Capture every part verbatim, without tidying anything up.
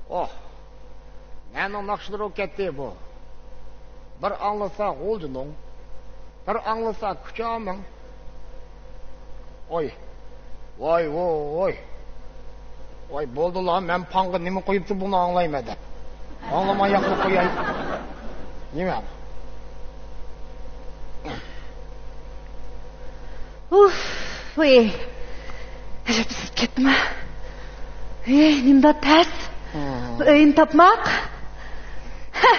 ئوھ، نەنىڭ ناخشىلىرى كەتتى بۇ؟ بىر ئاڭلىسا غۇلجىنىڭ، بىر ئاڭلىسا كۇچامىڭ. ۋاي، ۋاي، ۋاي، ۋاي. ۋاي، بولدىلا، مەن پاڭغا نېمە قويۇپتۇ، بۇنى ئاڭلايمەن دەپ. ئاڭلىماي ياقلا قوياي. نېمە؟ ئۇف، ۋۇي. ئەجەب ئىسسىپ كەتتىما. ھېي، نېمىدا تەس؟ ھە. بۇ ئۆينى تاپماق. ھە.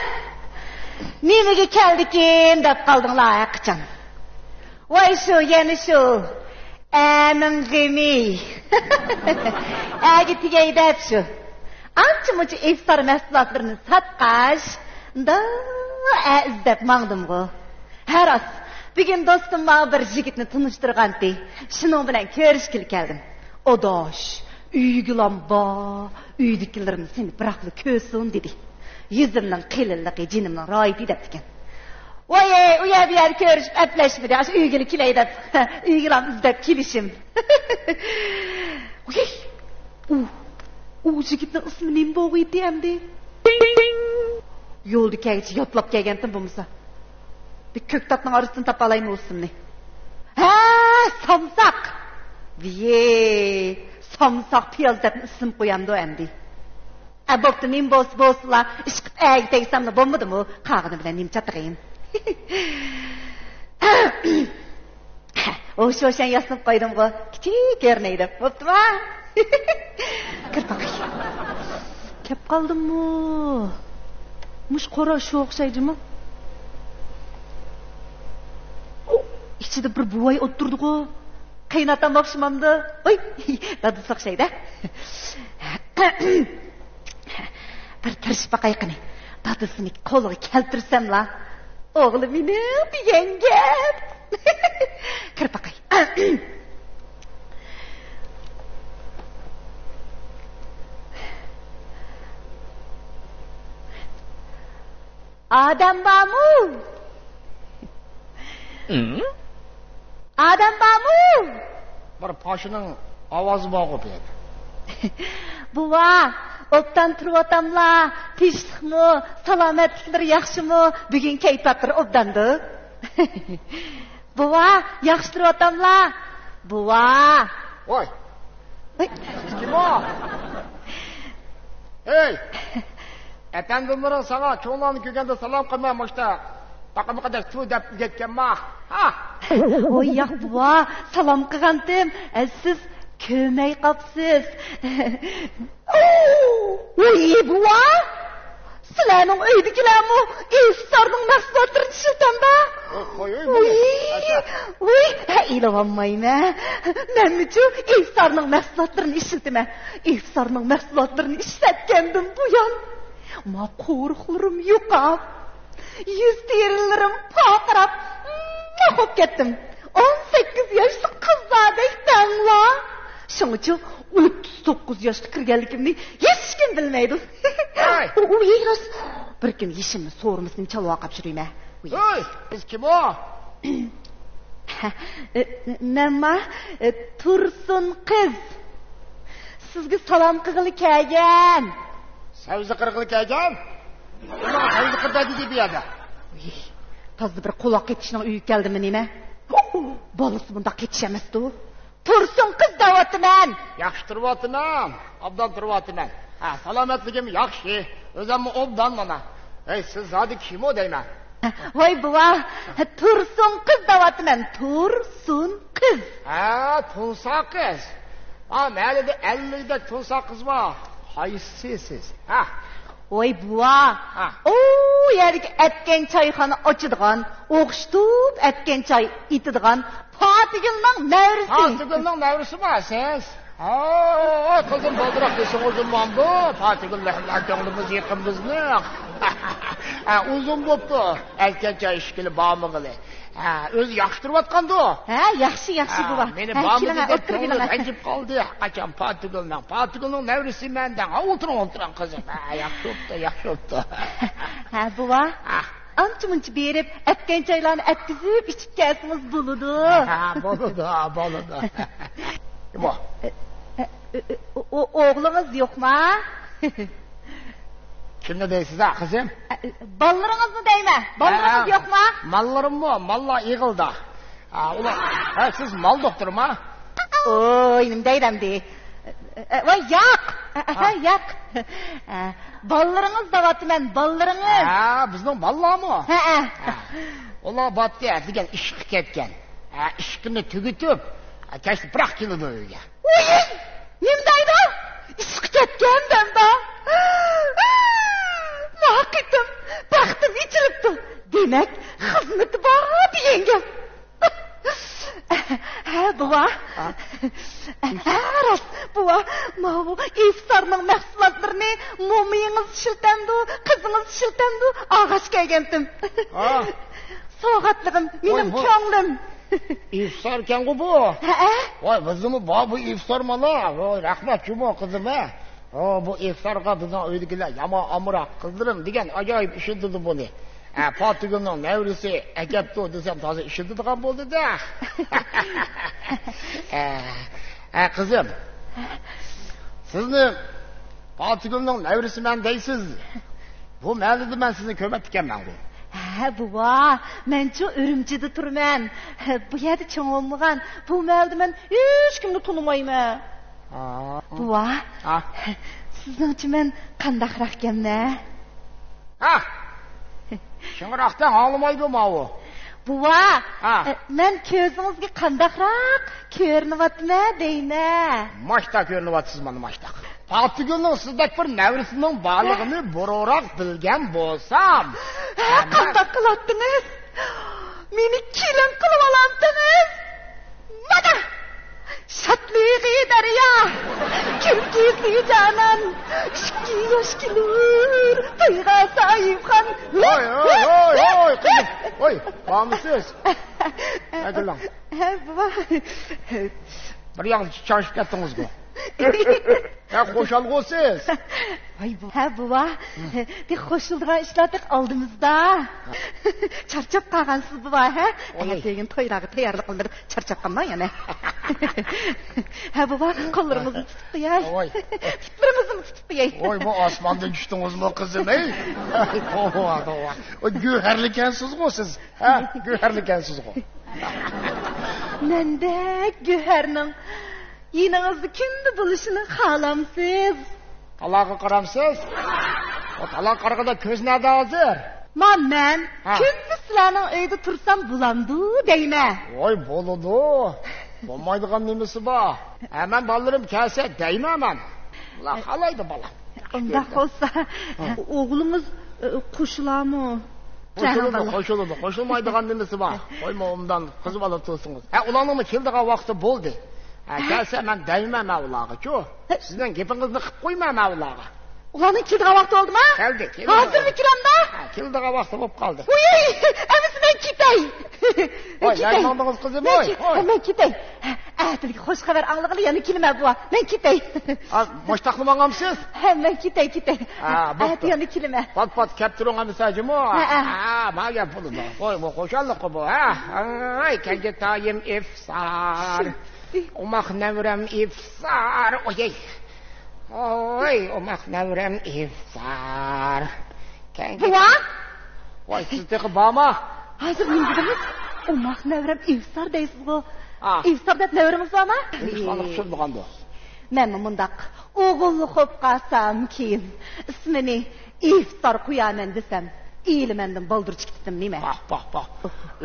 نېمىگە كەلدىكىن دەپ قالدىڭلار ھەقىچان. ۋاي شۇ، يەنە شۇ. ئەنىڭ غېمى. ئەگە تېگەي دەپ شۇ. ئانچە مۇنچە ئىفتار مەھسۇلاتلىرىنى ساتقاچ، ئە ئىزدەپ ماڭدىمغۇ. ھە راست، بۈگۈن دوستۇم ماڭا بىر يىگىتنى تونۇشتۇرغانتى. شۇنىڭ بىلەن كۆرۈشكىلى كەلدىم. ئاداش، ئۆيگىلام بار، ئۆيدىكىلىرىم سېنى بىراقلا كۆرسۇن، دېدى. يۈزۈمنىڭ قېلىنلىقى جېنىمنىڭ راھىتى، دەپتىكەن. ۋاي، ئۇ يەر بۇ يەردە كۆرۈشۈپ ئەپلەشمىدى، ئاشۇ ئۆيگىلا كېلەي دەپ، ئۆيگىلام ئىزدەپ كېلىشىم. ۋۇي، ئۇ، ئۇ يىگىتنىڭ ئىسمى نېمە بولغىيتى ئەمدى؟ يولدا كەلگۈچە يادلاپ كەلگەنتىم بولمىسا. بىر كۆكتاتنىڭ ئارىسىدىن تاپالايمۇ ئىسمىنى؟ ھە، سامساق. ۋىيې، سامساق پىياز دەپمۇ ئىسىم قويامدۇ ئەمدى؟ ئە، بوپتۇ، نېمە بولسا بولسۇنلا، ئىشقىپ ئەگە تەگسەملا بولمىدىمۇ؟ قالغىنى بىلەن نېمە چاتىقىم؟ ھوش-ھوشەن ياسىنىپ قويدۇمغۇ، كىچىك كۆرۈنەي دەپ. بوپتۇما؟ كىر باقاي. كەپ قالدىممۇ؟ مۇش قورا شۇ ئوخشايدىمۇ؟ ئىچىدە بىر بوۋاي ئولتۇردىغۇ. قېيىنئاتام ئوخشىمامدۇ؟ ۋاي، دادىسى ئوخشايدۇ. بىر تىرىشىپ باقاي قېنى. دادىسىنى قولغا كەلتۈرسەملا، ئوغلى مېنىڭ دېگەن گەپ. كىرىپ باقاي. ئادەم بارمۇ؟ ئادەم بارمۇ؟ بىر پاشىنىڭ ئاۋازى بارغۇ بۇ يەردە. بوۋا، ئوبدان تۇرۇۋاتاملا؟ تىنچلىقمۇ؟ سالامەتلىكلىرى ياخشىمۇ؟ بۈگۈن كەيپىياتلىرى ئوبداندۇ؟ بوۋا، ياخشى تۇرۇۋاتاملا؟ بوۋا. ۋاي. ۋاي. سىز كىم ئۇ؟ ھەي! ئەپەندىملىرىڭ ساڭا چوڭلارنى كۆرگەندە سالام قىلماي مۇشتا باقمىقىدەك تۇ دەپ ئۆگەتكەنما؟ ھا! ۋوي ياق بوۋا، سالام قىلغانتىم، ئە، سىز كۆرمەي قاپسىز. ۋوي بوۋا، سىلەرنىڭ ئۆيدىكىلەرمۇ ئىفسارنىڭ مەھسۇلاتلىرىنى ئىشلىتەمدا؟ ۋوي، ۋوي، ۋوي، ۋوي، ھە، ئېلىۋالمايمەن. مەنمۇچۇ ئىفسارنىڭ مەھسۇلاتلىرىنى ئىشلىتىمەن. ئىفسارنىڭ مەھسۇلاتلىرىنى ئىشلەتكەندىن بۇيان، ما قورۇقلىرىم يوقاپ، يۈز تېرىلىرىم پارقىراپ، ماخ بولۇپ كەتتىم. ئون سەككىز ياشلىق قىزلاردەك دەڭلا. شۇڭىچۇ ئوتتۇز توققۇز ياشقا كىرگەنلىكىمنى ھېچكىم بىلمەيدۇ. ھەي! ئۇ، ئۇ، ئېي، راست. بىر كۈن يېشىمنى سورىمىسىنى چالۋاقاپ يۈرۈيمەن. ئۇ يېش. ھەي، بىز كىم ئۇ؟ مەنما، ئە، تۇرسۇن قىز. سىزگە سالام قىلغىلى كەلگەن. سەۋزە قىرغىلى كەلگەن؟ نېمە سەۋزە قىرىدا دېگەن بۇ يەردە؟ ئۇي، تازا بىر قۇلاق قېتىشنىڭ ئۆيىگە كەلدىممۇ نېمە؟ بالىسى بۇنداق قېتىش ئەمەستۇ. تۇرسۇن قىز دەۋاتىمەن. ياخشى تۇرۇۋاتىمەن. ئابدان تۇرۇۋاتىمەن. ھە، سالامەتلىكىم ياخشى. ئۆزۈممۇ ئوبدان مانا. ھەي، سىز زادى كىم ئۇ دەيمەن؟ ۋاي بوۋا، تۇرسۇن قىز دەۋاتىمەن، تۇرسۇن قىز. ھە، تۇنسا قىز. ھا، مەھەللىدە ئەللىكتەك تۇنسا قىز بار. قايسى سىز؟ ھە. ۋاي بوۋا، ھە. ئۇ يەردىكى ئەتكەن چايخانا ئاچىدىغان، ئوخشىتىپ ئەتكەن چاي ئېتىدىغان پاتىگۈلنىڭ نەۋرىسى. پاتىگۈلنىڭ نەۋرىسىمۇ سىز؟ ھا، قىزىم، بالدۇراق دېسىڭىز بولمامدۇ؟ پاتىگۈل بىلەن كۆڭلىمىز يېقىن بىزنىڭ. ھە، ئۇزۇن بوپتۇ ئەتكەن چاي ئىچكىلى بارمىغىلى. ھە، ئۆزى ياخشى تۇرۇۋاتقاندۇ؟ ھە، ياخشى، ياخشى، ھە، بوۋا. مېنى ھە، بارمىدى كېلىڭە، دەپ ئولتۇرۇپ كۆڭلۈم كېلىڭە. رەنجىپ قالدى. قاچان پاتىگۈلنىڭ، پاتىگۈلنىڭ نەۋرىسىمەن دەڭ. ھە، ئولتۇرۇڭ، ئولتۇرۇڭ، قىزىم. ھە، ياخشى بوپتۇ، ياخشى بوپتۇ. ھە، بوۋا. ھە. ئانچە-مۇنچە بېرىپ، ئەتكەن چايلارنى ئەتكۈزۈپ ئىچىپ كەلسىڭىز بولىدۇ. ھە، بولىدۇ، بولىدۇ. ئە، ئە، ئە، ئو-، ئو-، ئوغلىڭىز يوقما؟ كىمنى دەيسىز ھە قىزىم؟ ئە، بالىلىرىڭىزنى دەيمەن. بالىلىرىڭىز ھە، يوقما؟ ماللىرىممۇ؟ ماللار يىغىلدى. ھە، ئۇلار. ھە، سىز مال دوختۇرما؟ ئوي، نېمە دەيدۇ ئەمدى؟ ئە، ۋاي، ياق. ئە، ئە، ھە. ياق. ئە، بالىلىرىڭىز دەۋاتىمەن، بالىلىرىڭىز. ھە، بىزنىڭ بالىلارمۇ؟ ھە، ھە. ھە. ئۇلار باتتى دېگەن ئىشقا كەتكەن. ھە، ئىشقىنى تۈگىتىپ، ھە، كەچتە بىراق كېلىدۇ ئۆيگە. ۋوي، نېمە دەيدۇ؟ ئىشقا كەتكەن دەمدۇ. ماقىتىم، بەختىم ئېچىلىپتۇ. دېمەك، خىزمىتى بار دېگەن گەپ. ھە، بوۋا. ھە؟ ھە، راست، بوۋا. ماۋۇ ئىفسارنىڭ مەھسۇلاتلىرىنى مومىيىڭىز ئىشلىتەمدۇ، قىزىڭىز ئىشلىتەمدۇ، ئالغاچ كەلگەنتىم. ھە. سوۋغاتلىقىم، ۋاي، مېنىڭ بۇ كۆڭلۈم. ئىفساركەنغۇ بۇ؟ ھەئە. ۋاي، بىزدىمۇ بار بۇ ئىفسار مانا. ۋاي، رەھمەت جۇمۇ قىزىم ھە. ھو، بۇ ئىفسارغا بىزنىڭ ئۆيدىكىلەر يامان ئامراق، قىزلىرىم دېگەن ئاجايىپ ئىشلىتىدۇ بۇنى. ھە، پاتىگۈلنىڭ نەۋرىسى ئەكەپتۇ دېسەم تازا ئىشلىتىدىغان بولدى-دە. ھە، ھە، قىزىم. سىزنى پاتىگۈلنىڭ نەۋرىسىمەن دەيسىز. بۇ مەھەللىدە مەن سىزنى كۆرمەپتىكەنمەنغۇ. ھە، بوۋا، مەنچۇ ئۈرۈمچىدە تۇرىمەن. بۇ يەردە چوڭ بولمىغان، بۇ مەھەللىدە مەن ھېچكىمنى تونۇمايمەن. ھا. بوۋا، ھا. سىزنىڭچە مەن قانداقراقكەنمەن؟ ھا. شۇڭراقتىن ئاڭلىمايدۇ ماۋۇ. بوۋا، ھا. ئە، مەن كۆزىڭىزگە قانداقراق كۆرۈنۈۋاتىمەن دەيمەن. ماشتا كۆرۈنۈۋاتىسىز مانا، ماشتا. پاتىگۈلنىڭ سىزدەك بىر نەۋرىسىنىڭ بارلىقىنى بۇرۇنراق بىلگەن بولسام. ھە، قانداق قىلاتتىڭىز؟ مېنى كېلىن قىلىۋالامتىڭىز؟ مانا! شادلىقى دەريا، كۈلكىسى جانان، ئىشقى ياش كېلۇر، تويغا ساھىبخان. ھوي، ھوي، ھوي، ھوي، قىزىم، ھوي، بارمۇسىز؟ ھە، بوۋا. بىر ياغ چاڭشىپ كەتتىڭىزغۇ. ھە، خۇشالغۇسىز. ۋاي، بۇ-، ھە، بوۋا. بىر خۇشالدىغان ئىشلار تېخى ئالدىمىزدا. چارچاپ قالغانسىز، بوۋا، ھە؟ ئوي. ئەتىگىن تويلارغا تەييارلىق قىلمىدىم. چارچاپ قالماڭ يەنە. ھە، بوۋا، قوللىرىڭىزنى تۇتۇپ قوياي. ئوي. پۇتلىرىڭىزنى تۇتۇپ قوياي. ۋوي، بۇ ئاسماندىن چۈشتىڭىزمۇ، قىزىم، ھەي؟ توۋا، توۋا. ئو، گۆھەرلىكەنسىزغۇ سىز. ھە، گۆھەرلىكەنسىزغۇ. مەندەك گۆھەرنىڭ يېنىڭىزدا كۈندە بولۇشىنى خالامسىز؟ تالاغا قارامسىز؟ ئو، تالاغا قارىغاندا كۆز نەدە ھازىر؟ ما مەن ھە. كۈندە سىلەرنىڭ ئۆيىدە تۇرسام بولامدۇ دەيمەن. ۋاي، بولىدۇ. بولمايدىغان نېمىسى بار؟ ھە، مەن بالىلىرىم كەلسە دەيمەن مەن. ئاللا خالايدۇ بالام. ئۇنداق بولسا، ھە. ئوغلىڭىز، ئە، قوشۇلامۇ؟ قوشۇلىدۇ، قوشۇلىدۇ. قوشۇلمايدىغان نېمىسى بار؟ قويما ئۇنداق قىز بالا تۇرسىڭىز. ھە، ئۇلارنىڭمۇ كېلىدىغان ۋاقتى بولدى. ھە، كەلسە مەن دەيمەن مەن ئۇلارغىچۇ. سىزنىڭ گېپىڭىزنى قىلىپ قويمايمەن مەن ئۇلارغا. ئۇلارنىڭ كېلىدىغان ۋاقتى بولدىما؟ كەلدى، كەلدى. ھازىرمۇ كېلەمدۇ؟ ھە، كېلىدىغان ۋاقتى بولۇپ قالدى. ۋۇي، ئەمىسە مەن كېتەي. ۋاي، كېتەي. نەگە ماڭدىڭىز قىزىم، مەن ۋاي، كېتەي، ۋاي. مەن كېتەي. ئەتىلىك خوش خەۋەر ئاڭلىغىلى يەنە كېلىمەن بوۋا. مەن كېتەي. ھە، ماشتاقلا ماڭامسىز؟ ھە، مەن كېتەي، كېتەي. ھە، بوپتۇ. ئەتە يەنە كېلىمەن. پات-پات كەپ تۇرۇڭ ئەمىسە جۇمۇ. ھە، ھە. ھە، ماڭا گەپ بولىدۇ. ۋاي، بۇ خۇشاللىققۇ بۇ، ھە. ئاي، كەلگۈتايىم ئىفسار. ئۇماق نەۋرەم ئىفسار. ئوي. ئوي، ئوماق نەۋرەم ئىفسار. بوۋا! ۋاي، سىز تېخى بارما؟ ھازىر نېمە دېدىڭىز؟ ئوماق نەۋرەم ئىفسار دەيسىزغۇ. ئا. ئىفسار دەپ نەۋرىڭىز بارما؟ نېمىشقا ئۇنى چۈشۈرىدىغاندۇ؟ مەنمۇ مۇنداق ئوغۇللۇق بولۇپ قالسام كېيىن ئىسمىنى ئىفسار قويارمەن دېسەم، ئېلى مەندىن بالدۇر چىقىپ كېتىپتىمۇ نېمە؟ باھ، باھ، باھ.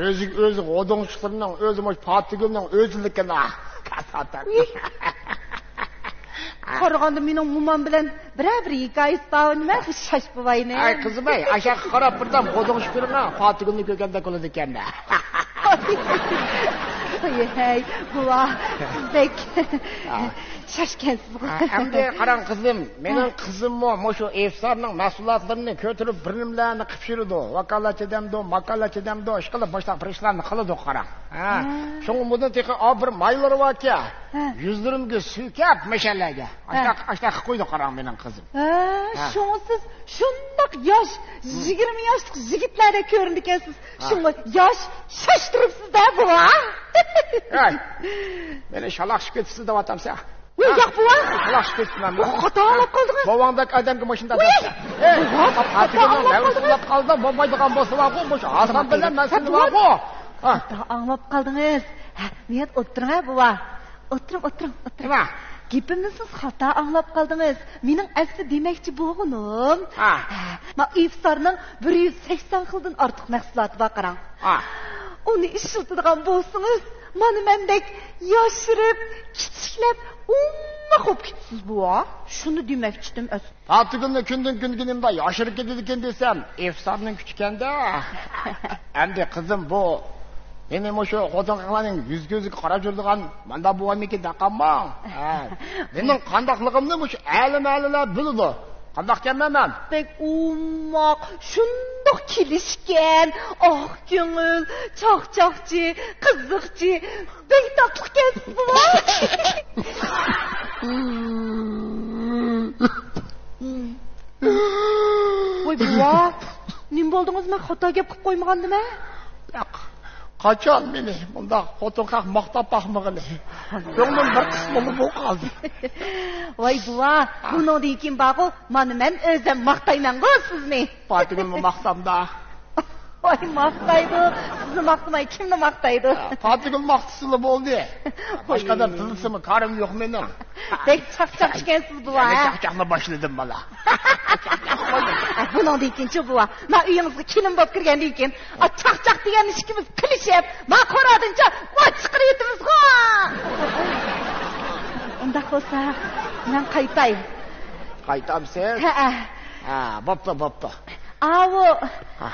ئۆزىگە ئۆزى غودۇڭ چىقىرنىڭ، ئۆزى مۇشۇ پاتىگۈلنىڭ ئۆزىلىكىنى. قارىغاندا مېنىڭ مومام بىلەن بىرەر بىر ھېكايىسى بارمۇ نېمە؟ شاش بوۋاينى. ئاي، قىزىم، ئاي، ئاشاققا قاراپ بىردەم غودۇڭ چىقىرنىڭ، پاتىگۈلنى كۆرگەندەك بولىدىكەن. ھەي، بوۋا، سىز بەك ھە. شاشكەنسىزغۇ. ھە، ئەمدى قاراڭ قىزىم، مېنىڭ ھە. قىزىممۇ مۇشۇ ئىفسارنىڭ مەھسۇلاتلىرىنى كۆتۈرۈپ بىر نېمىلەرنى قىلىپ يۈرىدۇ. ۋاكالەتچى دەمدۇ، ماكالەتچى دەمدۇ، ئىشقىلىپ مۇشۇنداق بىر ئىشلارنى قىلىدۇ قاراڭ. ھە. ھە. شۇڭا بۇنىڭ تېخى ئا بىر مايلىرى باركەن. ھە. يۈزلىرىمگە سۈركەپ مەشەلەرگە. ھە. ئاشتاق، ئاشتاق قىلىپ قويدى قاراڭ مېنىڭ قىزىم. ھە، ھە. شۇڭا سىز شۇنداق ياش، ھە. يىگىرمە ياشلىق يىگىتلەردەك كۆرۈنىدىكەنسىز. ھە. شۇڭا ياش شاش تۇرۇپسىز-دە، بوۋا. ھەي، مېنى شالاقشىپ كېتىپسىز دەۋاتامسەن؟ ۋوي، ھە؟ ياق، بوۋا. شالاقشىپ كېتىپسىز مەن. خاتا ئاڭلاپ قالدىڭىز. بوۋاڭدەك ئادەمگە مۇشۇنداق. ۋوي. ئەي، بوۋا، پاتىگۈلنىڭ خاتا ئاڭلاپ نەۋرىسى قالدىڭىز. ئۇخلاپ قالدى، بولمايدىغان بولسا بارغۇ، مۇشۇ ئاسان بىلەن مەسىلە بارغۇ. ھە. خاتا ئاڭلاپ قالدىڭىز. ھە، نىيەت ئولتۇرۇڭ، ھە، بوۋا. ئولتۇرۇڭ، ئولتۇرۇڭ، ئولتۇرۇڭ. نېمە؟ گېپىمنى سىز خاتا ئاڭلاپ قالدىڭىز. مېنىڭ ئەسلى دېمەكچى بولغىنىم، ھە. ھە، ما ئىفسارنىڭ بىر يۈز سەكسەن خىلدىن ئارتۇق مەھسۇلاتى بار، قاراڭ. ھە. ئۇنى ئىشلىتىدىغان بولسىڭىز، مانا مەندەك ياشىرىپ، كىچىكلەپ، ئوماق بولۇپ كېتىسىز، بوۋا. شۇنى دېمەكچىدىم ئەسلى. پاتىگۈلنى كۈندىن كۈنگە نېمىدا ياشىرىپ كېتىدىكىن دېسەم، ئىفسارنىڭ كۈچىكەندە. ئەمدى قىزىم، بۇ مېنى مۇشۇ خوتۇن قىزلارنىڭ يۈز كۆزىگە قاراپ يۈرىدىغان ماندا بوۋاممىكىن دەپ قالماڭ. ھە. مېنىڭ قانداقلىقىمنى مۇشۇ ئالىم ئالىيلار بىلىدۇ. قانداقكەنمەن مەن؟ بەك ئوماق، شۇنداق كېلىشكەن، ئاق كۆڭۈل، چاقچاقچى، قىزىقچى، بەك تاتلىقكەنسىز، بوۋا. ۋاي، بوۋا، نېمە بولدىڭىز؟ مەن خاتا گەپ قىلىپ قويمىغاندىمەن؟ ياق. قاچان مېنى مۇنداق خوتۇن خەق ماختاپ باقمىغىنى. كۆڭلۈم بىر قىسمىلا بولۇپ قالدى. ۋاي، بوۋا، بۇنىڭدىن كېيىن بارغۇ، مانا مەن ئۆزۈم ماختايمەنغۇ سىزنى. پاتىگۈلمۇ ماختامدا. ۋاي، ماختايدۇ، سىزنى ماختىماي كىمنى ماختايدۇ؟ پاتىگۈل ماختىسىلا بولدى. باشقا دەپ تىللىسىمۇ كارىم يوق مېنىڭ. بەك چاقچاق ئىكەنسىز، بوۋا، يەنە ھە؟ چاقچاقنى باشلىدىم، بالا. بۇنىڭدىن كېيىنچۇ، بوۋا، ما ئۆيىڭىزگە كېلىن بولۇپ كىرگەندىن كېيىن، ئا، چاقچاق دېگەن ئىككىمىز قىلىشىپ، ما قورادىنچە ۋاي چىقىرىۋېتىمىزغۇ. ئۇنداق بولسا، مەن قايتاي. قايتامسىز؟ ھەئە. ھە، بوپتۇ، بوپتۇ. ئاۋۇ. ھە.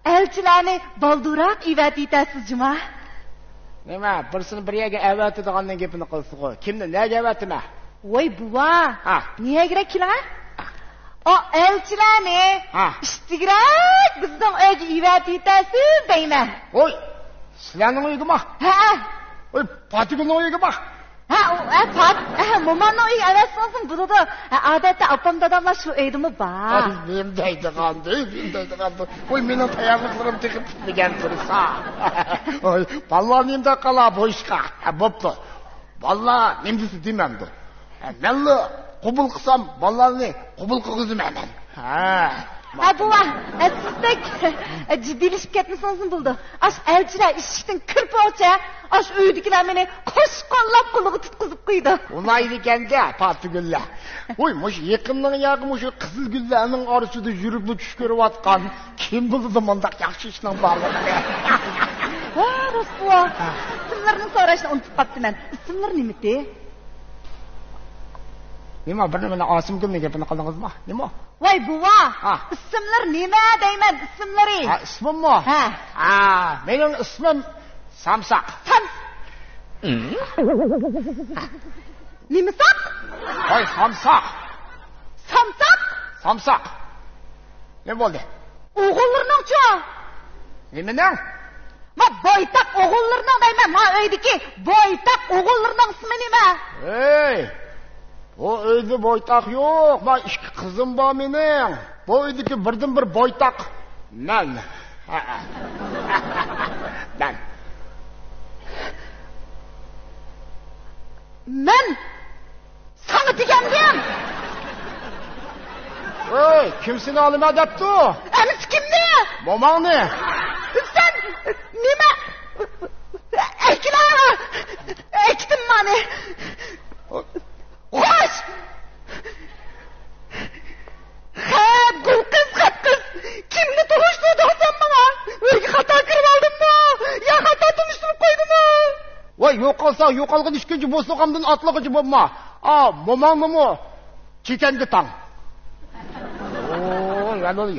ئەلچىلەرنى بالدۇرراق ئېۋەتىۋېتەرسىز جۇما. نېمە، بىرسىنى بىر يەرگە ئەۋەتىدىغاننىڭ گېپىنى قىلسىغۇ. كىمنى نەگە ئەۋەتىمەن؟ ۋاي بوۋا، ھە. نېگىرەك كېلىڭە. ئا، ئەلچىلەرنى ھە. ئىشتىگرەك بىزنىڭ ئۆيگە ئېۋەتىۋېتەرسىز دەيمەن. ۋوي، سىلەرنىڭ ئۆيگىمۇ؟ ھە. ۋوي، پاتىگۈلنىڭ ئۆيگىمۇ؟ ھە، ئۇ، ھە، پات-، ھە، مومامنىڭ ئۆيىگە ئەۋەتسىڭىزمۇ بولىدۇ. ھە، ئادەتتە ئاپام داداملار شۇ ئۆيدىمۇ بار. ئاي، نېمە دەيدىغاندۇ، نېمە دەيدىغاندۇ. ۋوي، مېنىڭ تەييارلىقلىرىم تېخى پۈتمىگەن تۇرسا. ۋوي، بالىلار نېمە دەپ قالا بۇ ئىشقا. ھە، بوپتۇ. بالىلار نېمە دېسە دېمەمدۇ. ھە، مەنلا قوبۇل قىلسام، بالىلارنى قوبۇل قىلغۇزىمەن مەن. ھە. ھە، بوۋا، ھە، سىزدەك، ھە، جىددىيلىشىپ كەتمىسىڭىزمۇ بولىدۇ. ئاش ئەلچىلەر ئىشىكتىن كىرىپ بولسا، ئاش ئۆيدىكىلەر مېنى قوشقانلاپ قولىغا تۇتقۇزۇپ قويىدۇ. ئۇنايدىكەن-دە، پاتىگۈللەر. ۋوي، مۇشۇ يېقىننىڭ ياقى مۇشۇ قىزىل گۈللەرنىڭ ئارىسىدا يۈرۈپلا چۈش كۆرۈۋاتقان. كىم بىلىدۇ مۇنداق ياخشى ئىشنىڭ بارلىقىنى؟ ھە، راست بوۋا. ئىسىملىرىنى سوراشنى ئۇنتۇپ قاپتىمەن. ئىسىملىرى نېمىتى؟ نېمە، بىر نېمىنى، ئاسىمگۈلنىڭ گېپىنى قىلدىڭىزمۇ؟ نېمە؟ ۋاي بوۋا، ھە. ئىسىملىرى نېمە دەيمەن، ئىسىملىرى؟ ھە، ئىسمىممۇ؟ ھە. ھە، مېنىڭ ئىسمىم سامساق. سام-، نېمىساق؟ ھاي، سامساق. سامساق؟ سامساق. نېمە بولدى؟ ئوغۇللىرىنىڭچۇ؟ نېمىنىڭ؟ ما بويتاق ئوغۇللىرىنىڭ دەيمەن، ما ئۆيدىكى بويتاق ئوغۇللىرىنىڭ ئىسمى نېمە؟ ھەي، بۇ ئۆيدە بويتاق يوق، ما ئىككى قىزىم بار مېنىڭ. بۇ ئۆيدىكى بىردىنبىر بويتاق مەن. ھەئە. مەن. مەن. ساڭا دېگەنىدىم. ۋوي، كىم سېنى ئالىمەن دەپتۇ؟ ئەمىسە كىمنى؟ موماڭنى. سەن نېمە؟ ئەكىلە! ئەكىتىم مانى. خوش! خەپ، گۈل قىز، خەپ قىز! كىمنى تونۇشتۇردۇڭ سەن ماڭا؟ ئۆيگە خاتا كىرىۋالدىممۇ؟ يا خاتا تونۇشتۇرۇپ قويدىمۇ؟ ۋاي، يوقالساڭ يوقالغىن، ئىككىنچى بوسۇغامدىن ئاتلىغۇچى بولما. ئا، موماڭنىمۇ چېكەنگە تاڭ. ئوي، يالغان.